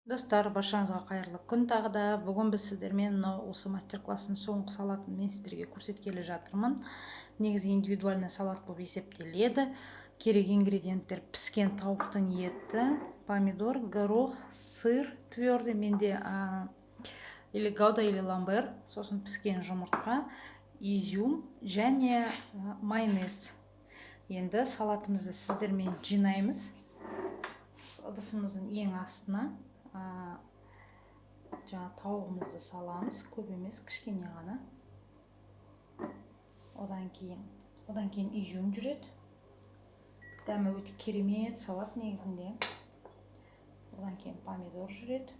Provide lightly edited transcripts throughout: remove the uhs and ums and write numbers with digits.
Достар, баршаңызға қайырлы күн тағы да. Бүгін біз сіздермен мынау осы мастер-класстың соңғы салатын мен сіздерге көрсеткелі жатырмын. Негізі индивидуальный салат болып есептеледі. Керек ингредиенттер: піскен тауықтың еті, помидор, горох, сыр твердый, менде или гауда, или ламбер, сосын піскен жұмыртқа, изюм және майонез. Енді салатымызды сіздермен жинаймыз. Ыдысымыздың ең астына жаңа тауығымызды саламыз, көп емес, кішкене ғана. Одан кейін изюм жүреді. Дәмі өте керемет салат негізінде. Одан кейін помидор жүреді.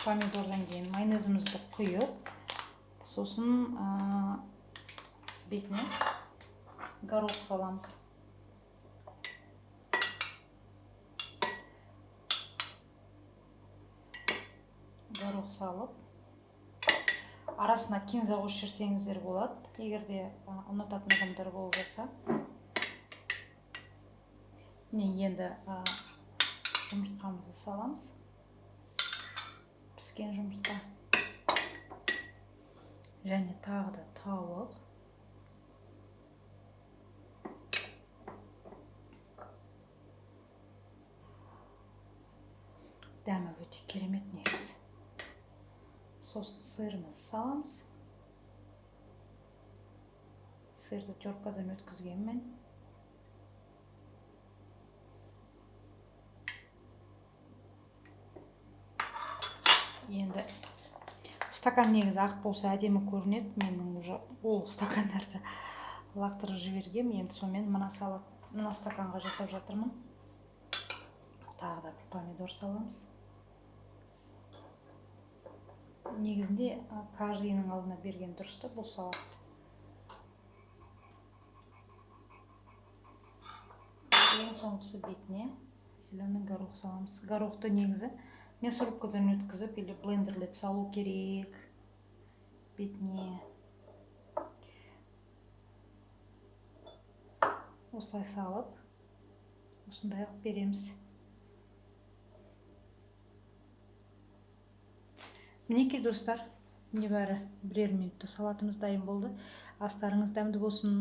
Помидордан кейін майонезімізді құйып, сосын бетіне горох саламыз. Горох салып, арасына кинза қосып жіберсеңіздер болады, егер де ұнататын адамдар болып жатса. Міне, енді жұмыртқамызды саламыз, піскен жұмыртқа және тағы да тауық. Дәмі өте керемет негізі. Сосын сырымызды саламыз. Сырды теркадан өткізгенмін. Енді стакан негізі ақ болса, әдемі көрінеді. Менің уже ол стакандарды лақтырып жібергем. Енді сонымен мына салат, мына стаканға жасап жатырмын. Тағы да бір помидор саламыз. Негізінде каждыйның алдына берген дұрыс та бұл салатты. Ең соңғысы бетіне зеленый горох саламыз. Горохты негізі мясорубкадан өткізіп или блендерлеп салу керек бетіне. Осылай салып, осындай қылып береміз. Мінекей, достар, небәрі бірер минутта салатымыз дайын болды. Астарыңыз дәмді болсын.